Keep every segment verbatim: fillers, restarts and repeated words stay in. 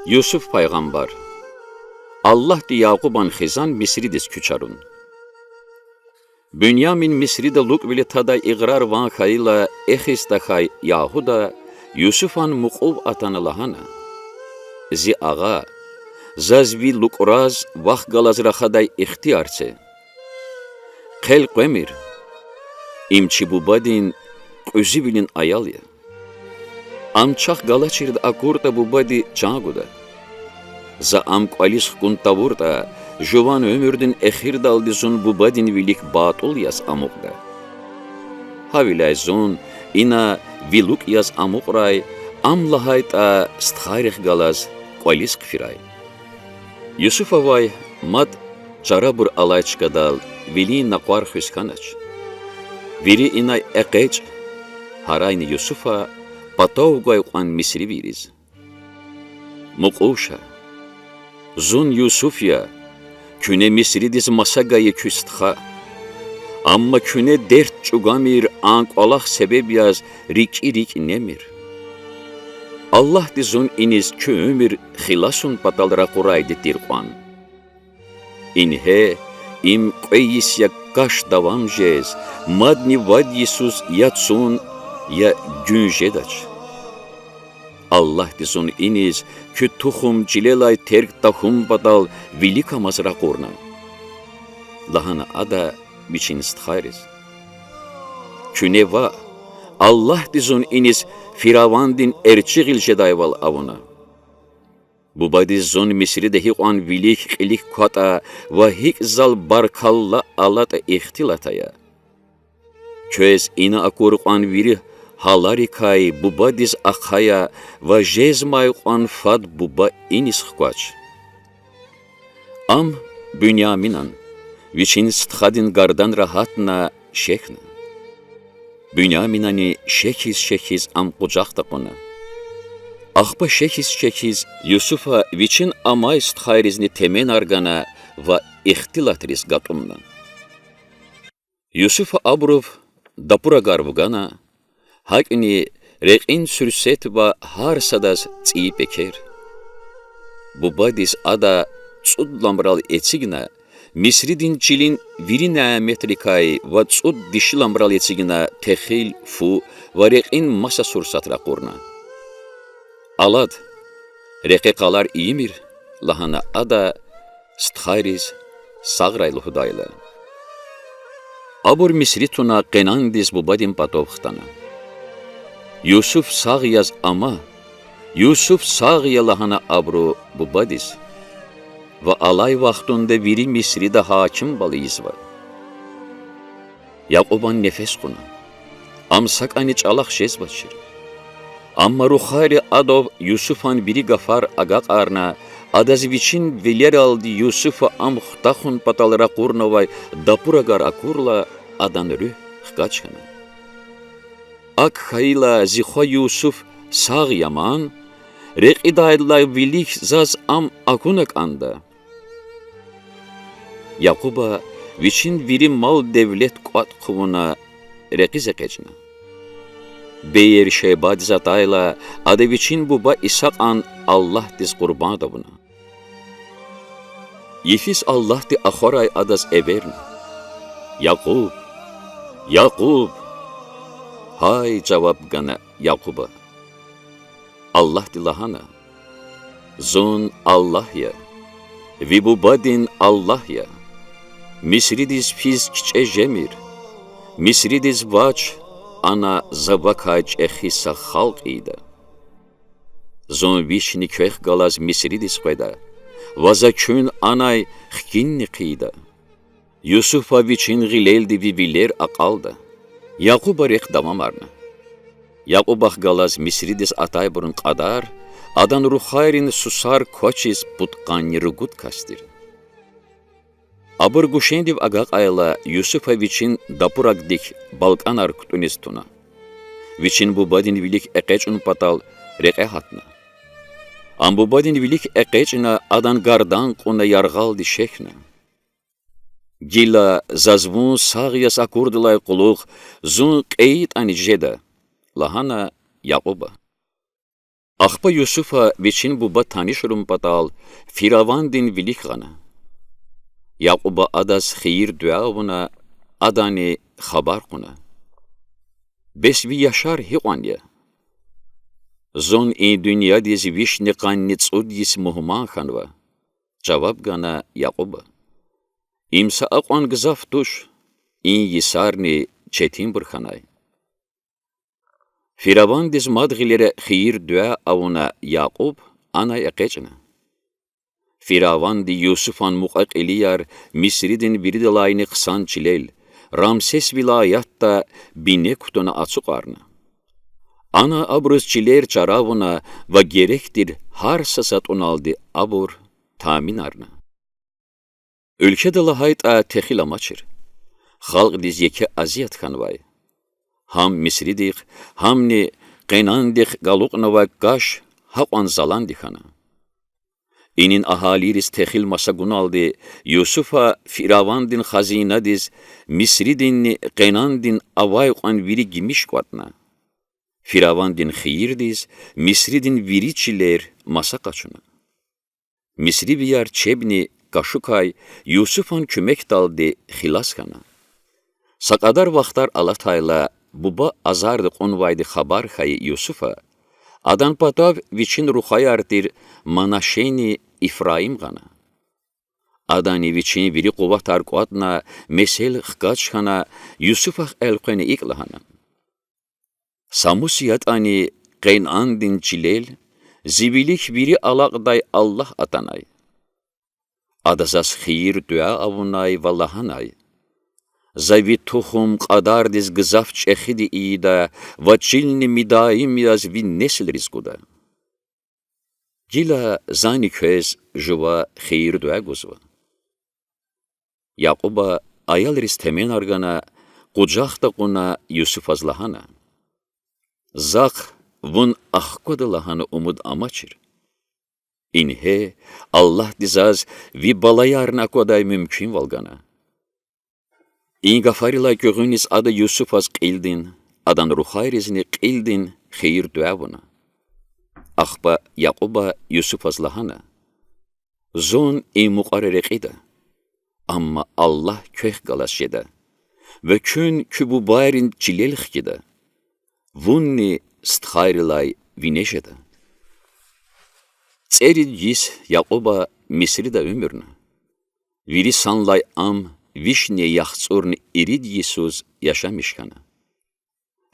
Юсуф пайгъамбар. Аллагьди Якьубан хизан Мисридиз куьчарун. Бунямин Мисрида лукӀвиле тадай игърар ван хьайила, эхиз тахьай Ягьуда Юсуфан мукьув атана лагьана: Зи агъа, заз ви лукӀраз вахъ галаз рахадай ихтияр це. Хъел къвемир, им чи бубадин кьуьзуьвилин аял я. Ам чахъ галачирди акуртӀа, бубади чан гуда. За ам кӀвализ хкун тавуртӀа, жуван уьмуьрдин эхирдалди зун бубадин вилик батӀул яз амукьда. Гьавиляй зун ина ви лукӀ яз амукьрай, ам лагьайтӀа стхайрихъ галаз кӀвализ хъфирай. Юсуфавай мад чарабур алай чкадал вилин накъвар хуьз хьанач. Вири инай экъечӀ,— гьарайни Юсуфа патав гвай кьван мисривийриз. Мукьув ша, зун Юсуф я, куьне Мисридиз маса гайи куь стха. Амма куьне дерт чӀугвамир, а кӀвалах себеб яз рикӀи-рикӀ немир. Аллагьди зун иниз куь уьмуьр хиласун патал ракъурайди тир кьван. Ингье, им кьве йис я каш давам жез, мадни вад йисуз я цун, я гуьн жедач. Аллагьди зун иниз куь тухум чилелай терг тахьун патал виликамаз ракъурна,— лагьана ада вичин стхайриз. Куьне ваъ, Аллагьди зун иниз фиравандин эрчӀи гъил жедайвал авуна. Бубадиз зун Мисрида гьикьван вилик-кьилик кватӀа ва гьикӀ зал баркалла алатӀа ихтилат ая. Квез ина акур кьван вири гьаларикай бубадиз ахъая ва жезмай кьван фад буба иниз хквач. Ам Буняминан, вичин стхадин гарданра гьатна, шехьна. Буняминани шехьиз-шехьиз ам къужахда кьуна. Ахпа шехьиз-шехьиз Юсуфа вичин амай стхайризни теменар гана ва ихтилатриз гатӀумна. Юсуфа абурув дапурагар вугана, гьакӀни рекьин суьрсет ва гьар садаз цӀийи пекер. Бубадиз ада цӀуд ламрал эцигна Мисридин чилин вири няметрикай ва цӀуд диши ламрал эцигна техил, фу ва рекьин маса сурсат ракъурна. Алад, рекье къалар ийимир,— лагьана ада стхайриз сагърай лугьудайла. Абур Мисри туна, Къенандиз бубадин патав хтана. Юсуф сагъ яз ама, Юсуф сагъ я лагьана абуру бубадиз. Ва алай вахтунда вири Мисрида гьакимвал ийизва. Якьубан нефес кьуна. Ам сакӀани чӀалахъ жезвачир. Амма рухвайри адав Юсуфан вири гафар агакьарна, адаз вичин вилералди Юсуфа ам хутахун патал ракъурнавай дапурагар акурла, адан руьгь хкаж хьана. АкӀ хьайила, зи хва Юсуф сагъ я ман, рекьидайдалай вилик заз ам акуна кӀанда. Якьуба вичин вири мал-девлет кӀватӀ хъувуна, рекьиз экъечӀна. Беер-Шебадиз атайла, ада вичин буба Исакьан Аллагьдиз къурбанд авуна. Йифиз Аллагьди ахварай адаз эверна: Якьуб! Якьуб! Гьай жаваб гана Якьуба. Аллагьди лагьана: Зун Аллагь я, ви бубадин Аллагь я. Мисридиз физ кичӀе жемир. Мисридиз вач, ана за вакай чӀехи са халкь ийида. Зун вични квехъ галаз Мисридиз къведа ва за куьн анай хкинни хъийида. Юсуфа вичин гъилелди ви вилер акьалда. Якьуба рехъ давамарна. Якьубахъ галаз Мисридиз атайбурун кьадар, адан рухвайрин сусар квачиз пудкъанни ругуд кас тир. Абур Гушендив агакьайла, Юсуфа вичин дапурагдик балкӀанар кутӀуниз туна. Вичин бубадин вилик экъечӀун патал рекье гьатна. Ам бубадин вилик экъечӀна, адан гардан кьуна яргъалди шехьна: Гила заз вун сагъ яз акурдалай кьулухъ зун кьейитӀани жеда,— лагьана Якьуба. Ахпа Юсуфа вичин буба танишарун патал фиравандин вилик гъана. Якьуба адаз хийир-дуьа авуна, адани хабар кьуна: Бес ви яшар гьикьван я? Зун и дуьньядиз вишни къанни цӀуд йис мугьман хьанва,— жаваб гана Якьуба. Им са акьван гзаф туш, и йисарни четинбур хьанай. Фиравандиз мад гъилера хийир-дуьа авуна Якьуб анай экъечӀна. Фираванди Юсуфан мукьва-кьилияр Мисридин виридалайни хъсан чилел, Рамсес вилаятда бине кутуна ацукьарна. Ана абуруз чилер чара авуна ва герек тир гьар са затӀуналди абур таъминарна. Уьлкведа лагьайтӀа техил амачир. Халкьдиз еке азият хьанвай. Гьам Мисридихъ, гьамни Къенандихъ галукьнавай каш гьакьван заланди хьана. Инин агьалийриз техил маса гуналди Юсуфа фиравандин хазинадиз Мисридинни Къенандин авай-кьван вири гимиш кӀватӀна. Фиравандин хийирдиз Мисридин вири чилер маса къачуна. Мисривияр чебни кашукай Юсуфан куьмекдалди хилас хьана. Са кьадар вахтар алатайла, буба азарда кьунвайди хабар хьайи Юсуфа адан патав вичин рухваяр тир Манашени Ифраим гъана. Адани вичин вири къуватар кӀватӀна, месел хкаж хьана, Юсуфахъ элкъвена икӀ лагьана: Са мус ятӀани Къенандин чилел зи вилик вири алакьдай Аллагь атанай. Ада заз хийир-дуьа авунай ва лагьанай: За ви тухум кьадардиз гзаф чӀехиди ийида ва чилни мидаим яз ви несилриз гуда. Гила зани квез жува хийир-дуьа гузва. Якьуба аялриз теменар гана, къужахда кьуна Юсуфаз лагьана: Захъ вун ахквада лагьана умуд амачир. Ингье, Аллагьди заз ви балаярни аквадай мумкинвал гана. И гафарилай гуьгъуьниз ада Юсуфаз кьилдин, адан рухвайризни кьилдин хийир-дуьа авуна. Ахпа Якьуба Юсуфаз лагьана: Зун и мукьвара рекьида, амма Аллагь квехъ галаз жеда, ва куьн куь бубайрин чилел хкида, вунни стхайрилай вине жеда. ЦӀерид йис Якьуба Мисрида уьмуьрна. Вири санлай ам вишни яхцӀурни ирид йисуз яшамиш хьана.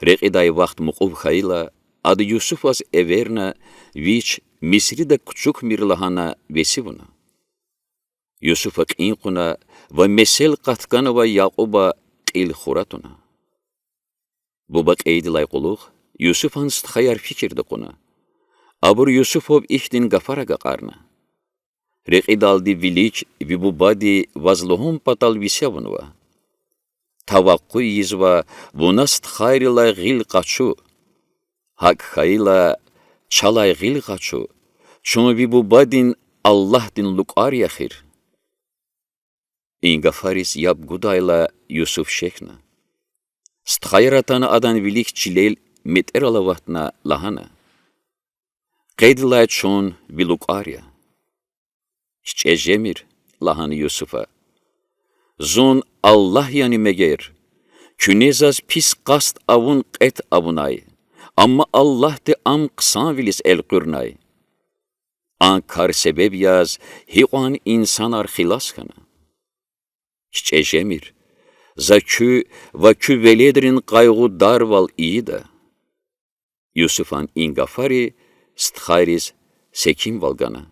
Рекьидай вахт мукьув хьайила, ада Юсуфаз эверна, вич Мисрида кучукмир лагьана веси авуна. Юсуфа кьин кьуна ва месел къатканвай Якьуба кьил хура туна. Буба кьейидалай кьулухъ Юсуфан стхаяр фикирда кьуна. Абур Юсуфав ихьтин гафар агакьарна: Рекьидалди вилик ви бубади ваз лугьун патал веси авунва. Тавакъу ийизва вуна стхайрилай гъил къачу. ГьакӀ хьайила, чалай гъил къачу, чун ви бубадин Аллагьдин лукӀар я эхир. И гафариз яб гудайла, Юсуф шехьна. Стхаяр атана адан вилик чилел метӀерал аватна, лагьана: Къедилай чун ви лукӀар я. КичӀе жемир, лагьана Юсуфа. Зун Аллагь яни мегер, куьне заз пис къаст авун кьетӀ авунай, амма Аллагьди ам хъсанвилиз элкъуьрнай. А кар себеб яз гьикьван инсанар хилас хьана. КичӀе жемир, за куь ва куь веледрин къайгъударвал ийида. Юсуфан и гафари стхайриз секинвал гана.